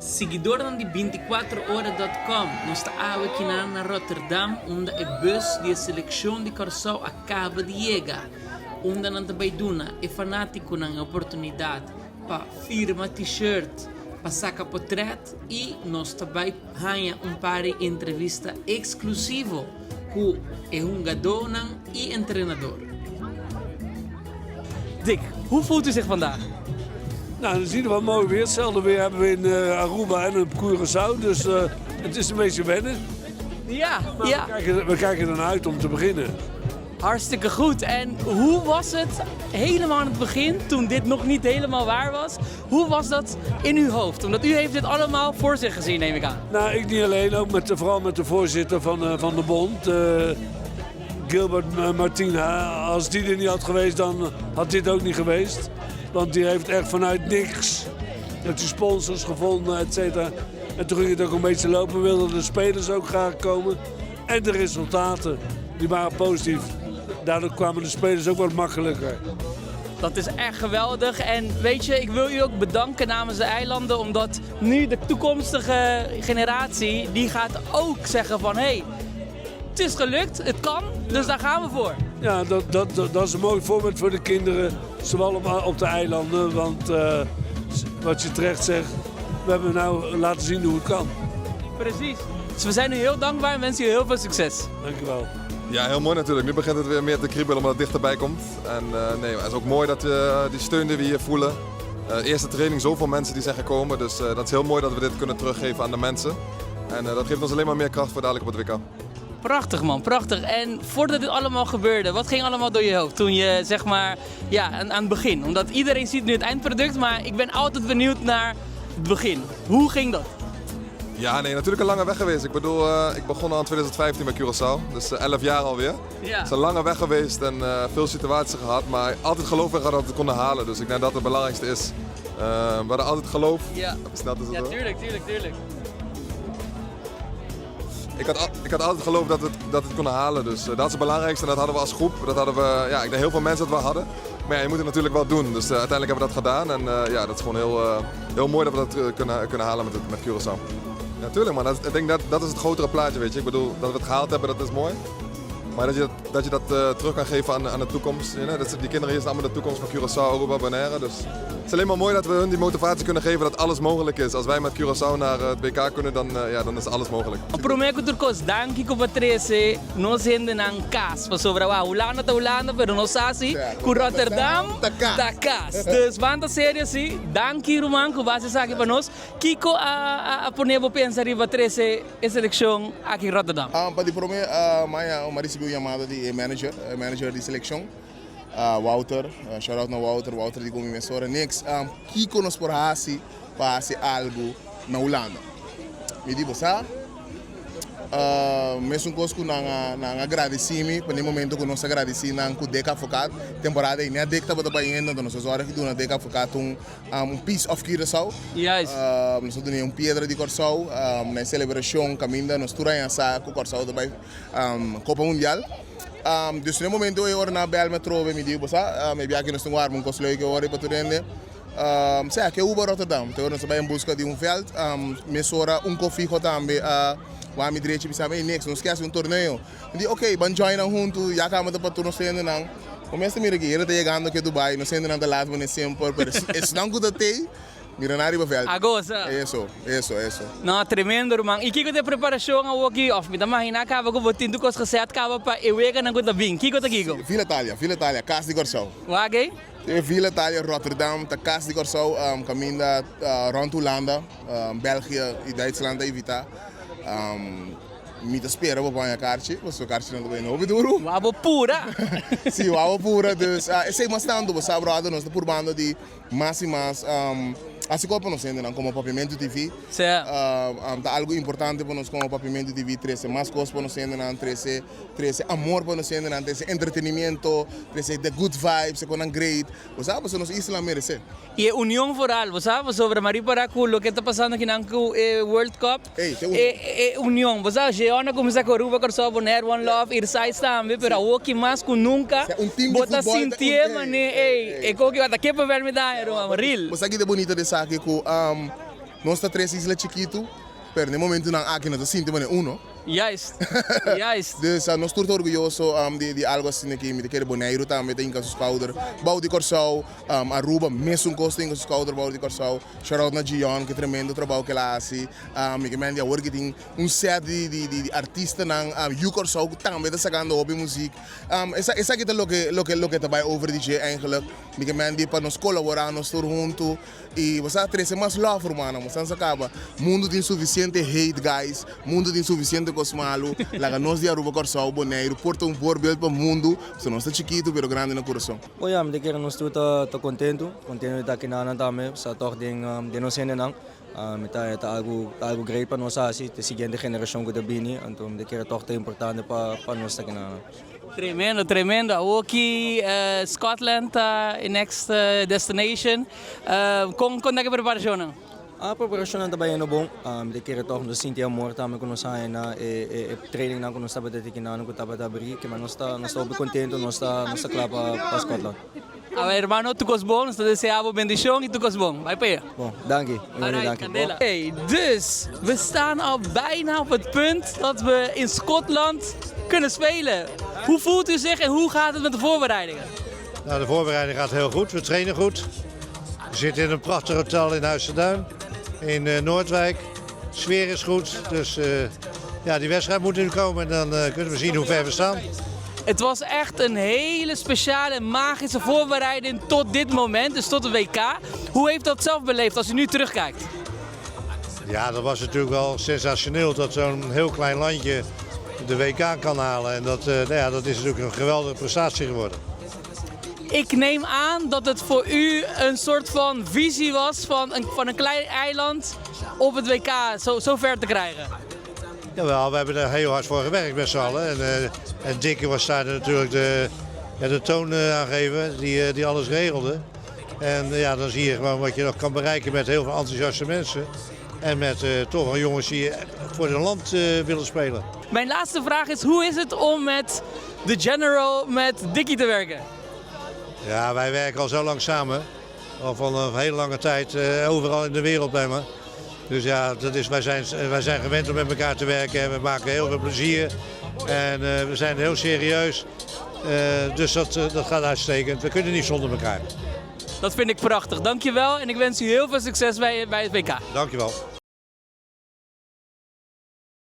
Siguidornan di binticuatro ora dot com, nos ta awe kinan na Rotterdam unda e bus di e seleccion di Kòrsou a kaba di yega, unda nan ta bai duna e fanaticonan e oportunidad pa firma t-shirt, pa saca potret y nos ta bai haña un par di entrevista exclusivo cu e hungadónan y entrenador. Dick, hoe voelt u zich vandaag? Nou, dat is in ieder geval mooi weer. Hetzelfde weer hebben we in Aruba en op Curaçao. Dus het is een beetje wennen. Maar we kijken ernaar uit om te beginnen. Hartstikke goed. En hoe was het helemaal aan het begin, toen dit nog niet helemaal waar was? Hoe was dat in uw hoofd? Omdat u heeft dit allemaal voor zich gezien, neem ik aan. Nou, ik niet alleen, ook vooral met de voorzitter van de bond, Gilbert Martina. Als die er niet had geweest, dan had dit ook niet geweest. Want die heeft echt vanuit niks, heeft die sponsors gevonden, et cetera. En toen ging het ook een beetje lopen, wilden de spelers ook graag komen. En de resultaten, die waren positief. Daardoor kwamen de spelers ook wat makkelijker. Dat is echt geweldig. En ik wil u ook bedanken namens de eilanden, omdat nu de toekomstige generatie, die gaat ook zeggen van, hey, het is gelukt, het kan, dus daar gaan we voor. Ja, dat is een mooi voorbeeld voor de kinderen, zowel op de eilanden, want wat je terecht zegt, we hebben nou laten zien hoe het kan. Precies. Dus we zijn u heel dankbaar en wensen u heel veel succes. Dank u wel. Ja, heel mooi natuurlijk. Nu begint het weer meer te kriebelen omdat het dichterbij komt. En nee, het is ook mooi dat we die steun die we hier voelen. Eerste training, zoveel mensen die zijn gekomen. Dus dat is heel mooi dat we dit kunnen teruggeven aan de mensen. En dat geeft ons alleen maar meer kracht voor dadelijk op het WK. Prachtig man, prachtig. En voordat dit allemaal gebeurde, wat ging allemaal door je hoofd toen je, zeg maar, ja, aan het begin? Omdat iedereen ziet nu het eindproduct, maar ik ben altijd benieuwd naar het begin. Hoe ging dat? Ja, nee, natuurlijk een lange weg geweest. Ik begon al in 2015 bij Curaçao, dus 11 jaar alweer. Het is een lange weg geweest en veel situaties gehad, maar altijd geloof in gehad dat we het konden halen. Dus ik denk dat het belangrijkste is. We hadden altijd geloof. Even snel tussen Ja, door. tuurlijk, tuurlijk, tuurlijk. Ik had altijd geloof dat we het konden halen, dus dat is het belangrijkste en dat hadden we als groep. Dat hadden we, ja, ik denk heel veel mensen dat we hadden. Maar je moet het natuurlijk wel doen, dus uiteindelijk hebben we dat gedaan. En dat is gewoon heel mooi dat we dat kunnen halen met Curaçao. Ja, tuurlijk man, ik denk dat dat is het grotere plaatje, weet je. Dat we het gehaald hebben, dat is mooi. Maar dat je dat terug kan geven aan de toekomst. You know? Die kinderen hier zijn allemaal de toekomst van Curaçao, Aruba, Bonaire. Dus het is alleen maar mooi dat we hun die motivatie kunnen geven dat alles mogelijk is. Als wij met Curaçao naar het WK kunnen, dan is alles mogelijk. Prome ku tur kos, danki ku bo trese nos hende nan kas. Pasobra wa Hulanda ta Hulanda, pero nos sa si ku Rotterdam ta kas. Dus ban ta serio si. Danki ruman ku bo hasi esaki pa nos. Kiko a pone bo pensa riba trese e selekshon aki Rotterdam? Pa di prome, maña mi a risibi un yamada di e manager, e manager di selekshon, Wouter. Shout out na Wouter, Wouter di ku mi mesora. Niks, kiko nos por hasi pa hasi algu na Hulanda? Mi di, bo sa, mesun kos ku nan a, nan a gradisí mi, pa ne momento ku nos a gradisí nan ku Dick Advocaat, temporada ei net Dick tabata bayendo, anto nos a zòrg di duna Dick Advocaat un Un piece of Curaçao. Nos a duna un piedra di Kòrsou na e selebrashon kaminda nos tur aña sa ku Kòrsou ta bai Kopa Mundial. Dus na e momento ei ora nan a bèl mi atrobe mi di bo sa e biaha aki nos tin ku arma un kos leuk e ora ei pa tur hende. Sea ke Uber Rotterdam. Te ora nos a bai en buska di un vèlt. Mesora un kofiho tambe a wak mi drechi bisa mi, ey Nix nos ke hasi un torneo. Mi di ok ban join nan huntu ya kaba ta pa tur nos hendenan. Bo mester mira ki hende ta yegando aki Dubai, nos hendenan ta laat manera semper, pero esnan ku ta tei, mira nan riba vèlt. A gosa. Eso, eso, eso. No, tremendo ruman. I kiko ta e preparashon awoki? Òf mi ta maginá kaba ku bo tin tur kos geset kaba pa e weganan ku ta bin. Kiko ta kiko? Villa Thalia, Villa Thalia, kas di Kòrsou. Wak ei? E Villa Thalia Rotterdam ta kas di Kòrsou, kaminda rònt Hulanda, België i Duitsland ta invitá. Mi ta spera bo paña karchi, pasobra karchinan ta bayendo hopi duru. Wou bo pura! Si, wou bo pura. Dus esei mas tantu, bo sa brother, nos ta purbando di mas i mas hasi kos pa nos hendenan komo Papiamentu TV. Ta algu importante pa nos komo Papiamentu TV trese mas kos pa nos hendenan, trese trese amor pa nos hendenan, trese entretenimiento, trese the good vibes, e konan great. Bo sa, pasobra nos isla meresé. I e union foral, bo sa, pasobra mi a ripara ku loke ta pasando akinan ku e World Cup, e union, bo sa, Jeon a kuminsá ku Aruba, Kòrsou, Bonaire, One Love, Irsais tambe, pero awor ki mas ku nunka bo ta sintié manera, ey, e koki tabata ke pa bèr mi daña, ruman, real. Bo sa ki ta bunito di esaki ku. Nos ta tres isla chikitu, pero na e momentunan aki nos ta sinti manera uno. Juist, juist. Dus nos tur ta orguyoso di di algo asina aki. Mi ta kere Boneiru tambe ta hinka su skouder bou di Kòrsou. Aruba mesun kos ta hinka su skouder bou di Kòrsou. Shout out na Gion, ke tremendo trabou ke el a hasi. Mi ke mende awor ke tin un set di di di artistanan yu Kòrsou ku tambe ta sakando hopi muzik. Esaki ta loke loke loke ta bai over di dje eigenlijk. Mi ke mende pa nos kolaborá nos tur huntu. Y bo sa trece mas love rumannan, bo sa caba. Mundo tin suficiente hate guys, mundo tin suficiente cos malo, laga nos di Aruba, Corsou, Boneiru por ta un voorbeeld pa mundo, pasobra nos ta chikito pero grandi na curason. Bo ya, mi ta kere nos tur ta ta contento, contento di ta aki nan tambe, sa toch den den nos hendenan. Mi ta ta algo ta algo great pa nos haci, ta e siguiente generacion cu ta bini, anto mi ta kere toch ta importante pa pa nos ta aki nan. Tremendo, tremendo. Awoki Scotland ta e next destination. Kon kon ta e preparashonnan? A preparashonnan ta bayendo bon. Mi ta kere tòg nos sinti amor tambe ku nos haña na e e trainingnan ku nos tabata tiki nan ku tabata abrí. Kema nos ta nos ta hopi kontentu, nos ta nos ta kla pa pa Scotland. Awe hermano tur kos bon, nos ta desea bo bendishon i tur kos bon. Bai pa e. Bon, danki. Alright, kandela. Hey, dus we staan al bijna op het punt dat we in Schotland kunnen spelen. Hoe voelt u zich en hoe gaat het met de voorbereidingen? Nou, de voorbereiding gaat heel goed. We trainen goed. We zitten in een prachtig hotel in Huis in eh, Noordwijk. De sfeer is goed. Dus eh, ja, die wedstrijd moet nu komen en dan eh, kunnen we zien hoe ver we staan. Het was echt een hele speciale, magische voorbereiding tot dit moment, dus tot de WK. Hoe heeft dat zelf beleefd als u nu terugkijkt? Ja, dat was natuurlijk wel sensationeel dat zo'n heel klein landje de WK kan halen. En dat, nou ja, dat is natuurlijk een geweldige prestatie geworden. Ik neem aan dat het voor u een soort van visie was van een, van een klein eiland op het WK zo, zo ver te krijgen. Jawel, we hebben er heel hard voor gewerkt met z'n allen. En, uh, en Dikke was daar natuurlijk de, ja, de toon uh, aangeven, die, die alles regelde. En ja, dan zie je gewoon wat je nog kan bereiken met heel veel enthousiaste mensen. En met toch wel jongens die voor hun land willen spelen. Mijn laatste vraag is, hoe is het om met de General, met Dickie te werken? Ja, wij werken al zo lang samen. Al van een hele lange tijd, overal in de wereld bij me. Dus ja, dat is, wij, zijn, wij zijn gewend om met elkaar te werken en we maken heel veel plezier. En we zijn heel serieus. Dus dat, dat gaat uitstekend. We kunnen niet zonder elkaar. Dat vind ik prachtig. Dankjewel en ik wens u heel veel succes bij, bij het WK. Dankjewel.